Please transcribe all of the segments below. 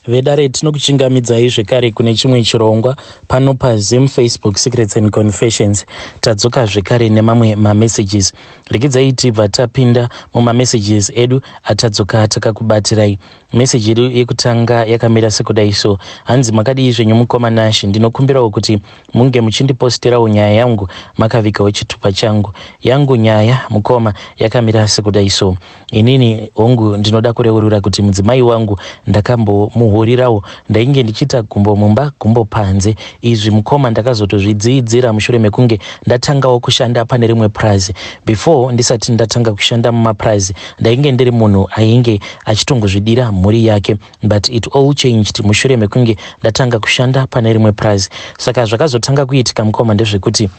Vedare tinokuchingamidzai zvekare kune chimwe chirongwa pano paZim Facebook Secrets and Confessions. Tadzoka zvekare nemamwe mamessages. Regedzai tibva tapinda mumamessages edu atadzoka takakubatirai. Message yedu yekutanga yakamira sekudai so. Hanzi makadii zvenyu mukoma Nash, ndinokumbirawo kuti munge muchindiposterawo nyaya yangu makavigawo chitupa changu. Yangu nyaya mukoma yakamira sekudai so. Inini hongu ndinoda kureurura kuti mudzimai wangu ndakambomuhurirawo ndainge ndichiita gumbo mumba gumbo panze. Izvi mukoma ndakazotozvidziidzira mushure mekunge ndatangawo kushanda pane rimwe purazi. Before ndisati ndatanga kushanda mumapurazi ndainge ndiri munhu ainge achitongozvidira mhuri yake but it all changed mushure mekunge ndatanga kushanda pane rimwe purazi. Saka zvakazotanga kuitika mukoma ndezvekuti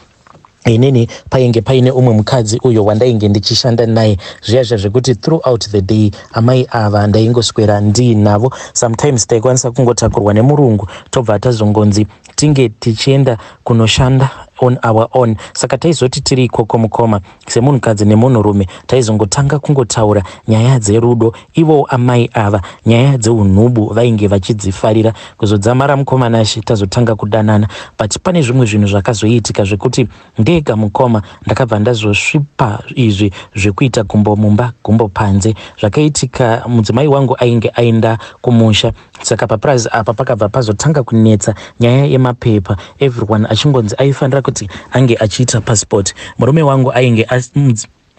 inini painge paine umwe mukadzi uyo wandainge ndichishanda naye zviya zviya zvekuti throughout the day amai ava ndaingoswera ndiinavo. Sometimes taikwanisa kungotakurwa nemurungu tobva tazongonzi tinge tichienda kunoshanda on our own. Saka taizoti tiri ikoko mukoma semunhukadzi nemunhurume taizongotanga kungotaura nyaya dzerudo. Ivowo amai ava nyaya dzeunhubu vainge vachidzifarira. Kuzodzamara mukoma Nashe tazotanga kudanana but pane zvimwe zvinhu zvakazoitika zvekuti ndega mukoma ndakabva ndazosvipa izvi zvekuita gumbo mumba gumbo panze. Zvakaitika mudzimai wangu ainge aenda kumusha saka papurazi apa pakabva pazotanga kunetsa nyaya yemapepa everyone achingonzi aifanira kuti ange achiita passport. Murume wangu ainge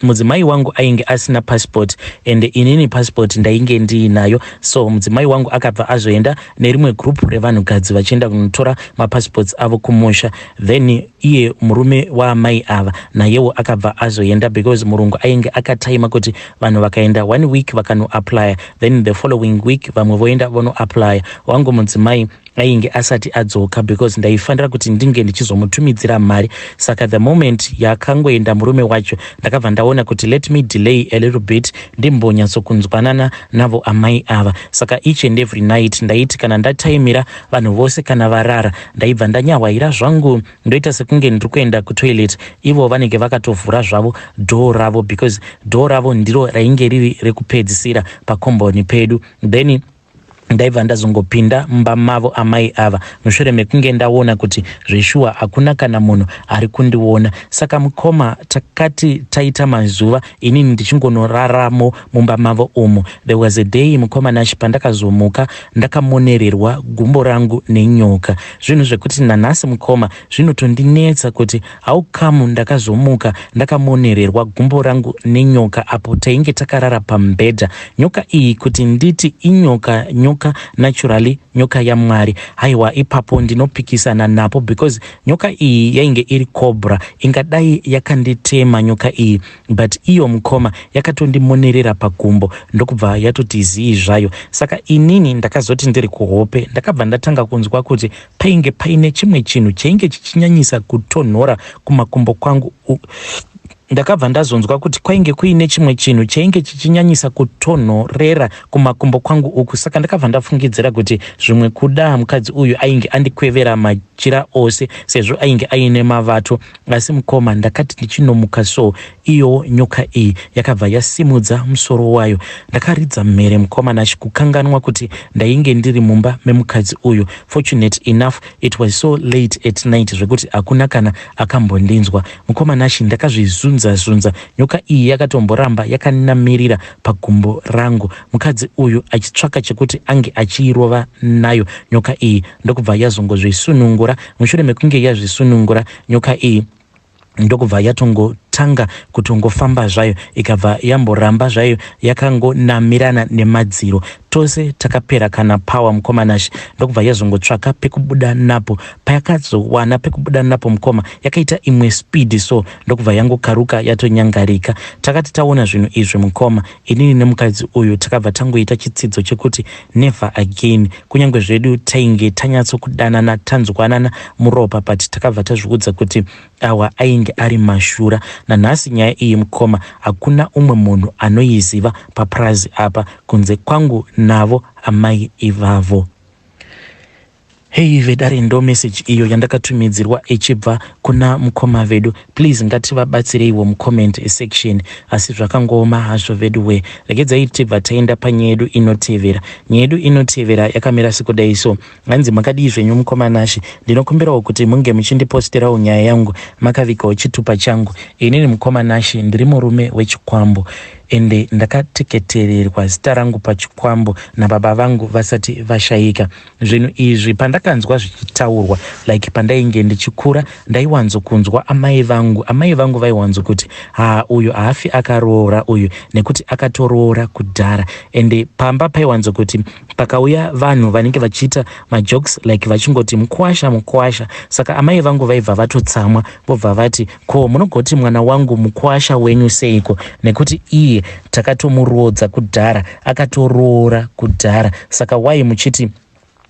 mudzimai wangu ainge asina passport and inini passport ndainge ndiinayo so mudzimai wangu akabva azoenda nerimwe group revanhukadzi vachienda kunotora mapassports avo kumusha. Then iye murume waamai ava nayewo akabva azoenda because murungu ainge akataima kuti vanhu vakaenda one week vakanoapplya then the following week vamwe voenda vonoapplya. Wangu mudzimai ainge asati adzoka because ndaifanira kuti ndinge ndichizomutumidzira mari. Saka the moment yakangoenda murume wacho ndakabva ndaona kuti let me delay a little bit ndimbonyatsokunzwanana navo amai ava. Saka each and every night ndaiti kana ndataimira vanhu vose kana varara ndaibva ndanyahwaira zvangu ndoita sekunge ndiri kuenda kutoilet ivo vanenge vakatovhura zvavo door ravo because door ravo ndiro rainge riri rekupedzisira pakomboni pedu. Then ndaibva ndazongopinda mumba mavo amai ava mushure mekunge ndaona kuti zveshuwa hakuna kana munhu ari kundiona. Saka mukoma takati taita mazuva inini ndichingonoraramo mumba mavo umu. There was a day mukoma Nashi pandakazomuka ndakamonererwa gumbo rangu nenyoka. Zvinhu zvekuti nanhasi mukoma zvinotondinetsa kuti how come ndakazomuka ndakamonererwa gumbo rangu nenyoka apo tainge takarara pamubhedha. Nyoka iyi kuti nditi inyoka nyoka naturally nyoka yaMwari haiwa ipapo ndinopikisana napo because nyoka iyi yainge iri cobra ingadai yakanditema nyoka iyi but iyo mukoma yakatondimonerera pagumbo ndokubva yatoti zii zvayo. Saka inini ndakazoti ndiri kuhope ndakabva ndatanga kunzwa kuti painge paine chimwe chinhu chainge chichinyanyisa kutonhora kumakumbo kwangu. Ndakabva ndazonzwa kuti kwainge kuine chimwe chinhu chainge chichinyanyisa kutonhorera kumakumbo kwangu uku. Saka ndakabva ndafungidzira kuti zvimwe kuda mukadzi uyu ainge andikwevera machira ose sezvo ainge aine mavato. Asi mukoma ndakati ndichinomuka so iyo nyoka iyi yakabva yasimudza musoro wayo. Ndakaridza mhere mukoma Nashi kukanganwa kuti ndainge ndiri mumba memukadzi uyu. Fortunate enough it was so late at night zvekuti hakuna kana akambondinzwa. Mukoma Nashi ndakazvizunza zunza nyoka iyi yakatomboramba yakanamirira pagumbo rangu mukadzi uyu achitsvaka chekuti ange achiirova nayo nyoka iyi ndokubva yazongozvisunungura. Mushure mekunge yazvisunungura nyoka iyi ndokubva yatongotanga kutongofamba zvayo ikabva yamboramba zvayo yakangonamirana nemadziro. Tose takapera kana power mukoma Nashi ndokubva yazongotsvaka pekubuda napo. Payakazowana pekubuda napo mukoma yakaita imwe speed so ndokubva yangokaruka yatonyangarika. Takati taona zvinhu izvi mukoma inini nemukadzi uyu takabva tangoita chitsidzo chekuti never again. Kunyange zvedu tainge tanyatsokudanana tanzwanana muropa but takabva tazviudza kuti awa ainge ari mashura. Nanhasi nyaya iyi mukoma hakuna umwe munhu anoiziva papurazi apa kunze kwangu navo amai ivavo. Hey vedare ndo message iyo yandakatumidzirwa ichibva kuna mukoma vedu. Please ngativabatsireiwo mucomment section. Asi zvakangooma hazvo veduwee. Regedzai tibva taenda panyaya yedu inotevera. Nyaya yedu inotevera yakamira sekudai so. Hanzi makadii zvenyu mukoma Nashe. Ndinokumbirawo kuti munge muchindiposterawo nyaya yangu makavigawo chitupa changu. Inini mukoma Nashe ndiri murume wechikwambo. Ende ndakateketererwa zita rangu pachikwambo nababa vangu vasati vashaika. Zvinhu izvi pandakanzwa zvichitaurwa like pandainge ndichikura ndaiwanzo kunzwa amai vangu amai vangu vaiwanzo kuti haa uyu haafi akaroora uyu nekuti akatoroora kudhara ende pamba paiwanzo kuti pakauya vanhu vanenge vachiita majokes like vachingoti mukwasha mukwasha saka amai vangu vaibva vatotsamwa vobva vati ko munogoti mwana wangu mukwasha wenyu seiko nekuti iye takatomuroodza kudhara akatoroora kudhara saka why muchiti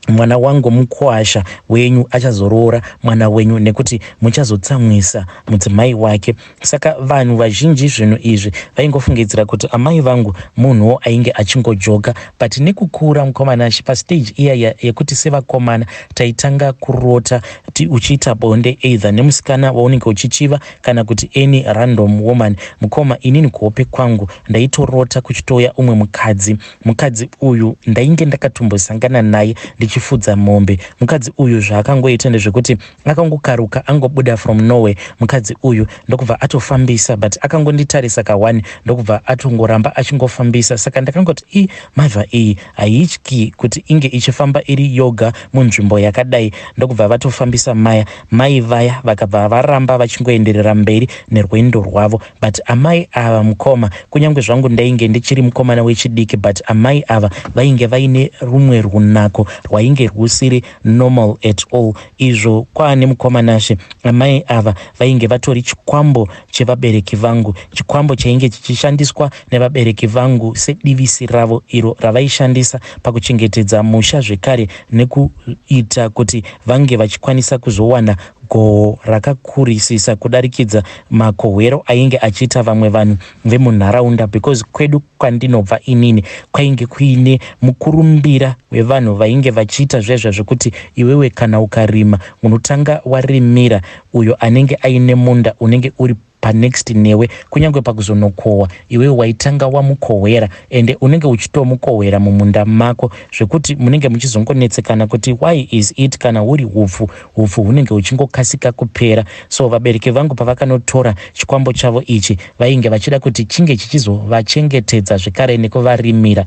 mwana wangu mukwasha wenyu achazoroora mwana wenyu nekuti muchazotsamwisa mudzimai wake saka vanhu vazhinji zvinhu izvi vaingofungidzira kuti amai vangu munhuwo ainge achingojoga but nekukura mukomana pastage iya yekuti sevakomana taitanga kurota uchiita bonde either nemusikana waunenge uchichiva kana kuti any random woman. Mukoma, inini kuhope kwangu ndaitorota kuchitouya umwe mukadzi. Mukadzi uyu ndainge ndakatombosangana naye ndichifudza mombe. Mukadzi uyu zvaakangoita ndezvekuti akangokaruka angobuda from nowhere. Mukadzi uyu ndokubva atofambisa, but akangonditarisa ka1 ndokubva atongoramba achingofambisa. Saka ndakangoti i mavha iyi haityi kuti inge ichifamba iri yoga munzvimbo yakadai. Ndokubva vatofambisa maya mai vaya vakabva varamba vachingoenderera mberi nerwendo rwavo. But amai ava mukoma, kunyange zvangu ndainge ndichiri mukomana wechidiki, but amai ava vainge vaine rumwe runako rwainge rwusiri normal at all. Izvo kwaane mukomanashe, amai ava vainge vatori chikwambo chevabereki vangu, chikwambo chainge chichishandiswa nevabereki vangu sedivisi ravo iro ravaishandisa pakuchengetedza musha zvekare nekuita kuti vange vachikwanisa kuzowana goho rakakurisisa kudarikidza makohwero ainge achiita vamwe vanhu vemunharaunda, because kwedu kwandinobva inini kwainge kuine mukurumbira wevanhu vainge vachiita zvezvo zvekuti iwewe kana ukarima unotanga warimira uyo anenge aine munda unenge uri panext newe. Kunyange pakuzonokohwa, iwewe waitanga wamukohwera, ende unenge uchitomukohwera mumunda mako zvekuti munenge muchizongonetsekana kuti why is it kana uri hupfu, hupfu hunenge huchingokasika kupera. So vabereki vangu pavakanotora chikwambo chavo ichi, vainge vachida kuti chinge chichizovachengetedza zvekare nekuvarimira.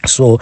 So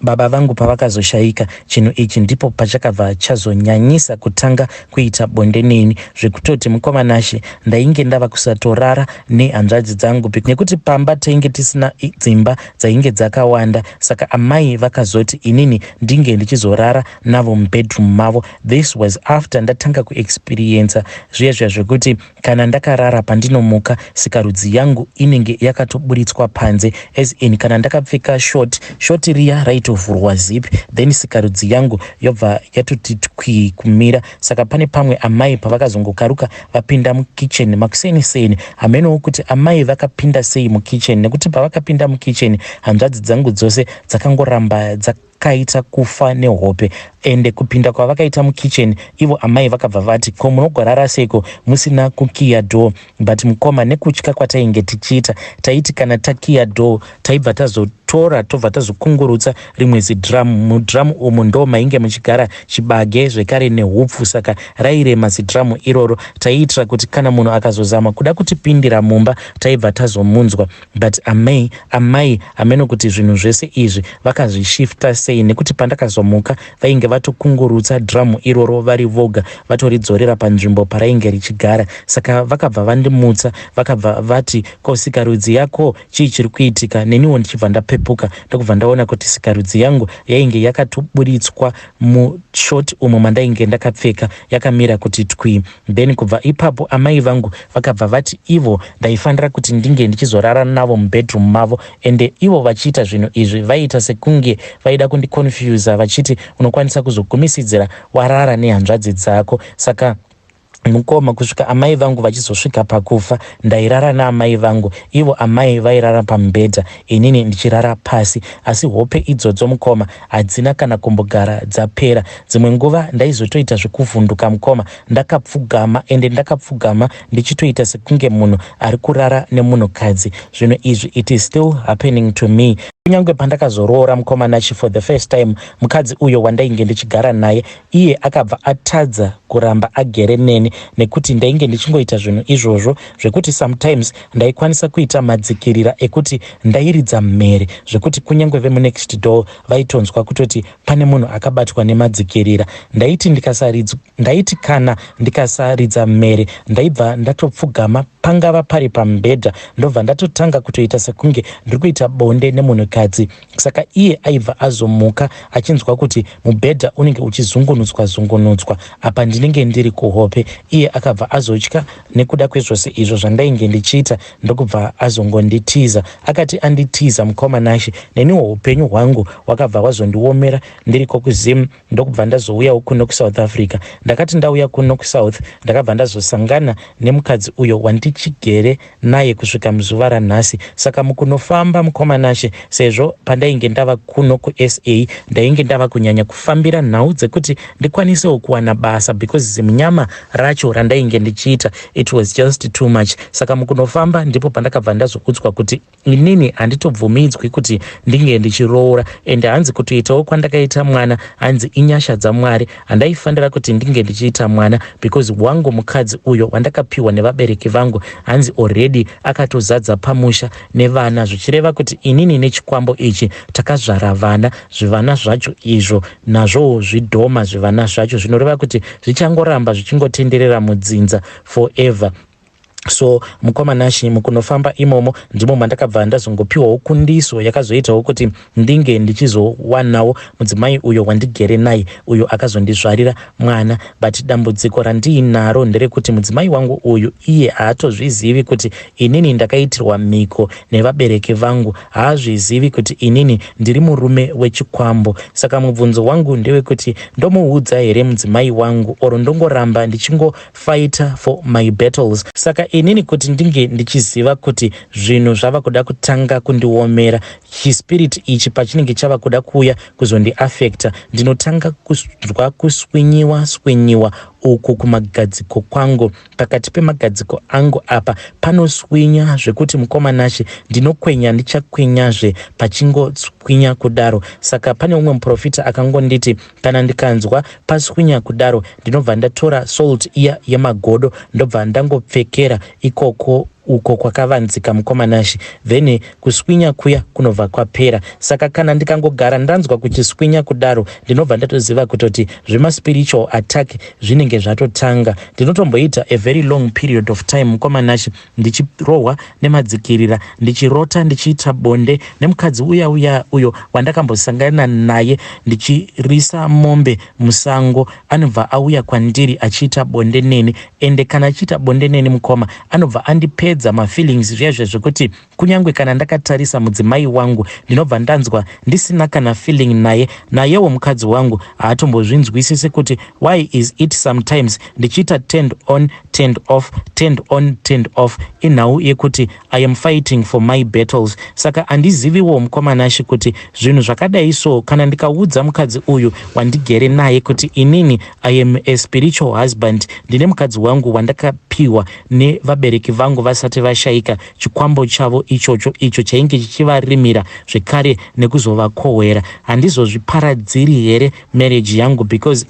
baba vangu pavakazoshayika, chinhu ichi ndipo pachakabva chazonyanyisa kutanga kuita bonde neni, zvekutoti mukomanashe ndainge ndava kusatorara nehanzvadzi dzangu nekuti pamba tainge tisina dzimba dzainge dzakawanda. Saka amai vakazoti inini ndinge ndichizorara navo mubedroom mavo. This was after ndatanga kuexperiensa zviya zviya zvekuti kana ndakarara, pandinomuka sikarudzi yangu inenge yakatoburitswa panze, as in kana ndakapfeka short, short riya raitovhurwa zip, then sikarudzi yangu yobva yatoti twi kumira. Saka pane pamwe amai pavakazongokaruka vapinda mukitchen makuseniseni, hamenowo kuti amai vakapinda sei mukitchen, nekuti pavakapinda mukitchen hanzvadzi dzangu dzose dzakangoramba dzakaita kufa nehope. Ende kupinda kwavakaita mukitchen ivo amai vakabva vati, "Ko munogorara seiko musina kukiya door?" But mukoma, nekutya kwatainge tichiita, taiti kana takiya door taibva tazotora tobva tazokungurutsa rimwe zidrum. Mudrum umu ndo mainge muchigara chibage zvekare nehupfu, saka rairema zidrum iroro. Taiitira kuti kana munhu akazozama kuda kutipindira mumba taibva tazomunzwa. But amai hameno kuti zvinhu zvese izvi vakazvishifta sei, nekuti pandakazomuka vainge vatokungurutsa dhiramu iroro vari voga, vatoridzorera panzvimbo parainge richigara. Saka vakabva vandimutsa, vakabva vati, "Ko sikarudzi yako, chii chiri kuitika?" Neniwo ndichibva ndapepuka, ndokubva ndaona kuti sikarudzi yangu yainge yakatoburitswa mushort umo mandainge ndakapfeka, yakamira kuti twi. Then kubva ipapo amai vangu vakabva vati ivo ndaifanira kuti ndinge ndichizorara navo mubedroom mavo. Ende ivo vachiita zvinhu izvi vaiita sekunge vaida kundiconfusa, vachiti unokwanisa kuzogumisidzira warara nehanzvadzi dzako. Saka Mukoma, kusvika amai vangu vachizosvika pakufa, ndairara naamai vangu. Ivo amai vairara pamubhedha, inini ndichirara pasi. Asi hope idzodzo, mukoma, hadzina kana kumbogara dzapera. Dzimwe nguva ndaizotoita zvekuvhunduka, mukoma, ndakapfugama, ende ndakapfugama ndichitoita sekunge munhu ari kurara nemunhukadzi. Zvinhu izvi, it is still happening to me. Kunyange pandakazoroora, mukoma Nashi, for the first time, mukadzi uyo wandainge ndichigara naye, iye akabva atadza kuramba agere neni nekuti ndainge ndichingoita zvinhu izvozvo zvekuti sometimes ndaikwanisa kuita madzikirira ekuti ndairidza mhere zvekuti kunyange vemunext door vaitonzwa kutoti pane munhu akabatwa nemadzikirira. Ndaiti kana ndikasaridza mhere, ndaibva ndatopfugama pangava pari pamubhedha, ndobva ndatotanga kutoita sekunge ndiri kuita bonde nemunhukadzi. Saka iye aibva azomuka achinzwa kuti mubhedha unenge uchizungunutswa zungunutswa, apa ndinenge ndiri kuhope. Iye akabva azotya nekuda kwezvose izvo zvandainge ndichiita, ndokubva azongonditiza. Akati anditiza, mukoma Nashi, neniwo upenyu hwangu hwakabva hwazondiomera ndiriko kuZim, ndokubva ndazouyawo kuno kuSouth Africa. Ndakati ndauya kuno kuSouth, ndakabva ndazosangana nemukadzi uyo wandichigere naye kusvika muzuva ranhasi. Saka mukunofamba, mukoma Nashe, sezvo pandainge ndava kuno kuSA, ndainge ndava kunyanya kufambira nhau dzekuti ndikwanisewo kuwana basa, because zimunyama racho randainge ndichiita, it was just too much. Saka mukunofamba ndipo pandakabva ndazoudzwa kuti inini handitobvumidzwi kuti ndinge ndichiroora, ende hanzi kutoitawo kwandakaita mwana, hanzi inyasha dzaMwari. Handaifanira kuti ndinge ndichiita mwana because wangu mukadzi uyo wandakapiwa nevabereki vangu, hanzi already akatozadza pamusha nevana, zvichireva kuti inini nechikwambo ichi takazvara vana. Zvivana zvacho izvo nazvowo zvidhoma zvivana zvacho, zvinoreva kuti zvichangoramba zvichingotenderera mudzinza forever. So mukoma Nashi, mukunofamba imomo ndimo mandakabva ndazongopiwawo kundiso yakazoitawo kuti ndinge ndichizowanawo mudzimai uyo wandigere naye, uyo akazondizvarira mwana. But dambudziko randiinaro nderekuti mudzimai wangu uyu, iye haatozvizivi kuti inini ndakaitirwa mhiko nevabereki vangu. Haazvizivi kuti inini ndiri murume wechikwambo. Saka mubvunzo wangu ndewekuti ndomuudza here mudzimai wangu, or ndongoramba ndichingofighta for my battles? Saka inini kuti ndinge ndichiziva kuti zvinhu zvava kuda kutanga kundiomera, chispirit ichi pachinenge chava kuda kuuya kuzondiafecta, ndinotanga kunzwa kuswinyiwa swinyiwa uku kumagadziko kwangu. Pakati pemagadziko angu apa panoswinya zvekuti, mukoma Nashi, ndinokwenya, ndichakwenyazve pachingotswinya kudaro. Saka pane umwe muprofita akangonditi kana ndikanzwa paswinya kudaro, ndinobva ndatora salt iya yemagodo, ndobva ndangopfekera ikoko uko kwakavanzika, mukoma Nashi, then kuswinya kuya kunobva kwapera. Saka kana ndikangogara ndanzwa kuchiswinya kudaro, ndinobva ndatoziva kutoti zvemaspiritual attack zvinenge zvatotanga. Ndinotomboita a very long period of time, mukoma Nashi, ndichirohwa nemadzikirira, ndichirota ndichiita bonde nemukadzi uya uya uyo wandakambosangana naye ndichirisa mombe musango. Anobva auya kwandiri achiita bonde neni, ende kana achiita bonde neni, mukoma, anobva andipedza mafeelings zviya zviya zvekuti kunyange kana ndakatarisa mudzimai wangu, ndinobva ndanzwa ndisina kana feeling naye. Nayewo mukadzi wangu haatombozvinzwisisi kuti why is it sometimes ndichiita turned on, turned off, turned on, turned off. Inhau yekuti I am fighting for my battles. Saka handiziviwo, mukoma Nashi, kuti zvinhu zvakadai so, kana ndikaudza mukadzi uyu wandigere naye kuti inini I am a spiritual husband, ndine mukadzi wangu wandakapiwa nevabereki vangu vasati vashayika, chikwambo chavo ichocho icho chainge chichivarimira zvekare nekuzovakohwera, handizozviparadziri here marriage yangu? Because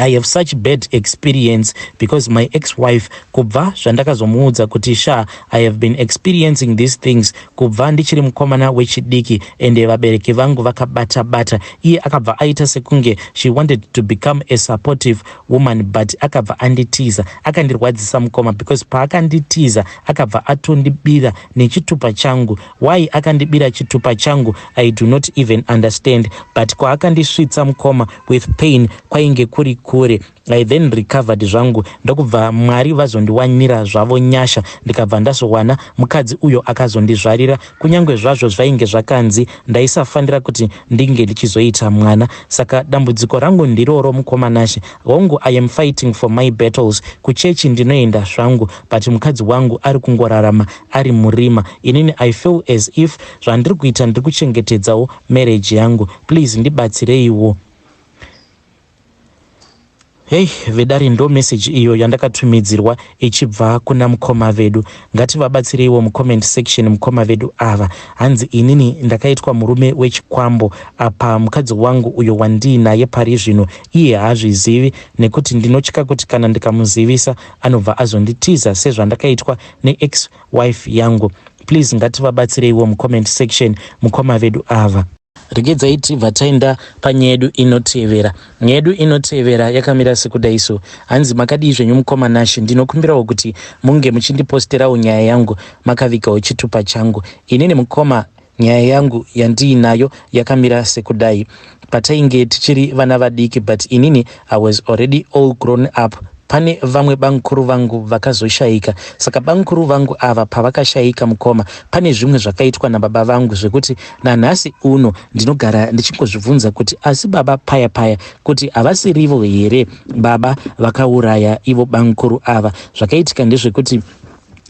I have such bad experience, because my ex-wife, kubva zvandakazomuudza kuti sha, I have been experiencing these things kubva ndichiri mukomana wechidiki, ende vabereki vangu vakabata bata, iye akabva aita sekunge she wanted to become a supportive woman, but akabva anditiza. Akandirwadzisa, mukoma, because paakanditiza akabva atondibira nechitupa changu. Why akandibira chitupa changu, I do not even understand, but kwaakandisvitsa, mukoma, with pain kwainge kuri kure. I then recovered zvangu, ndokubva Mwari vazondiwanira zvavo nyasha, ndikabva ndazowana mukadzi uyo akazondizvarira, kunyange zvazvo zvainge zvakanzi ndaisafanira kuti ndinge ndichizoita mwana. Saka dambudziko rangu ndiroro, mukoma Nashe. Hongu, I am fighting for my battles, kuchechi ndinoenda zvangu, but mukadzi wangu ari kungorarama ari murima. Inini I feel as if zvandiri kuita, ndiri kuchengetedzawo marriage yangu. Please ndibatsireiwo. Hei vedare, ndo meseji iyo yandakatumidzirwa ichibva kuna mukoma vedu. Ngativabatsireiwo mucomment section mukoma vedu ava. Hanzi, "Inini ndakaitwa murume wechikwambo. Apa mukadzi wangu uyo wandiinaye pari zvino, iye haazvizivi, nekuti ndinotya kuti kana ndikamuzivisa anobva azonditiza sezvandakaitwa neex wife yangu." Please ngativabatsireiwo mucomment section mukoma vedu ava. Regedzai tibva taenda panyaya yedu inotevera. Nyaya yedu inotevera yakamira sekudai so. Hanzi, "Makadii zvenyu, mukoma Nashe? Ndinokumbirawo kuti munge muchindiposterawo nyaya yangu makavigawo chitupa changu. Inini mukoma, nyaya yangu yandiinayo yakamira sekudai. Patainge tichiri vana vadiki, but inini I was already all grown up, pane vamwe bamukuru vangu vakazoshayika. Saka bamukuru vangu ava pavakashayika, mukoma, pane zvimwe zvakaitwa nababa vangu zvekuti nanhasi uno ndinogara ndichingozvibvunza kuti asi baba paya paya kuti havasirivo here baba vakauraya ivo bamukuru ava. Zvakaitika ndezvekuti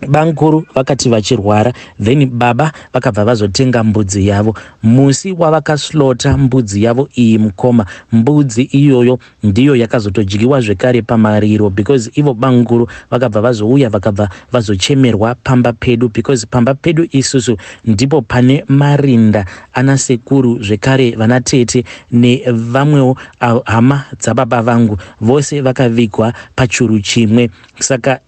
bamukuru vakati vachirwara, then baba vakabva vazotenga mbudzi yavo. Musi wavakaslaughter mbudzi yavo iyi, mukoma, mbudzi iyoyo ndiyo yakazotodyiwa zvekare pamariro, because ivo bamukuru vakabva vazouya, vakabva vazochemerwa pamba pedu, because pamba pedu isusu ndipo pane marinda ana sekuru, zvekare vana tete nevamwewo hama dzababa vangu, vose vakavigwa pachuru chimwe. Saka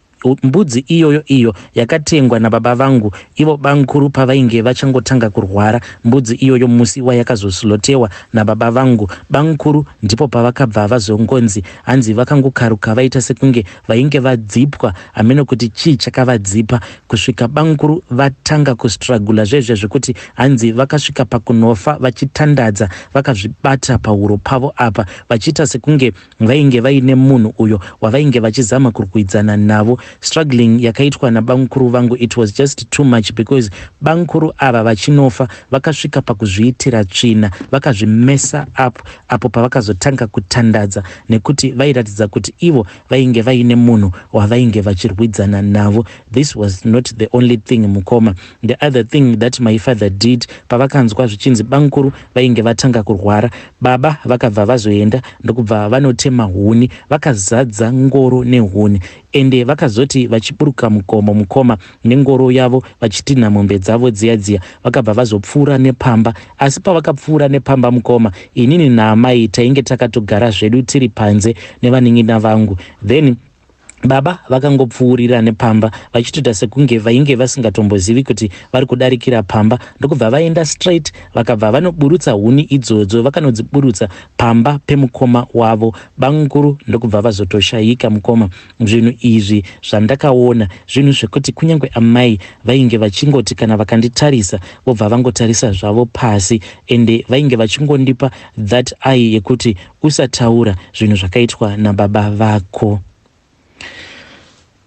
mbudzi iyoyo iyo yakatengwa nababa vangu ivo bamukuru pavainge vachangotanga kurwara, mbudzi iyoyo musi wayakazoslaughterwa nababa vangu, bamukuru ndipo pavakabva vazongonzi hanzi vakangokaruka vaita sekunge vainge vadzipwa, hameno kuti chii chakavadzipa, kusvika bamukuru vatanga kustruggler zvezve, zvekuti hanzi vakasvika pakunofa vachitandadza vakazvibata pahuro pavo apa, vachiita sekunge vainge vaine munhu uyo wavainge vachizama kurwidzana navo. Struggling yakaitwa nabamukuru vangu, it was just too much, because bamukuru ava vachinofa vakasvika pakuzviitira tsvina, vakazvimessa up apo pavakazotanga kutandadza, nekuti vairatidza kuti ivo vainge vaine munhu wavainge vachirwidzana navo. This was not the only thing, mukoma. The other thing that my father did, pavakanzwa zvichinzi bamukuru vainge vatanga kurwara, baba vakabva vazoenda ndokubva vanotema huni, vakazadza ngoro nehuni. Ende vakazoti vachiburuka mugomo, mukoma, nengoro yavo, vachitinha mombe dzavo dziya dziya, vakabva vazopfuura nepamba. Asi pavakapfuura nepamba, mukoma, inini naamai tainge takatogara zvedu tiri panze nevanin'ina vangu. Then baba vakangopfuurira nepamba vachitoita sekunge vainge vasingatombozivi kuti vari kudarikira pamba, ndokubva vaenda straight, vakabva vanoburutsa huni idzodzo, vakanodziburutsa pamba pemukoma wavo bamukuru, ndokubva vazotoshayika. Mukoma, zvinhu izvi zvandakaona zvinhu zvekuti kunyange amai vainge vachingoti kana vakanditarisa, vobva vangotarisa zvavo pasi, ende vainge vachingondipa that eye yekuti usataura zvinhu zvakaitwa nababa vako."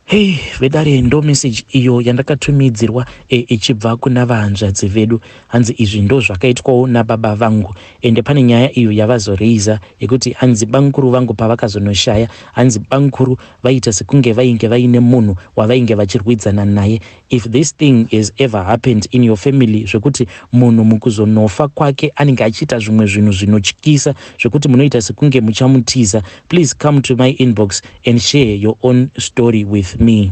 Hei vedare, ndo meseji iyo yandakatumidzirwa ichibva kuna vahanzvadzi vedu. Hanzi izvi ndo zvakaitwawo nababa vangu. Ende pane nyaya iyo yavazoreiza yekuti hanzi bamukuru vangu pavakazonoshaya, hanzi bamukuru vaita sekunge vainge vaine munhu wavainge vachirwidzana naye. If this thing has ever happened in your family, zvekuti munhu mukuzonofa kwake anenge achiita zvimwe zvinhu zvinotyisa zvekuti munoita sekunge muchamutiza, please come to my inbox and share your own story with me.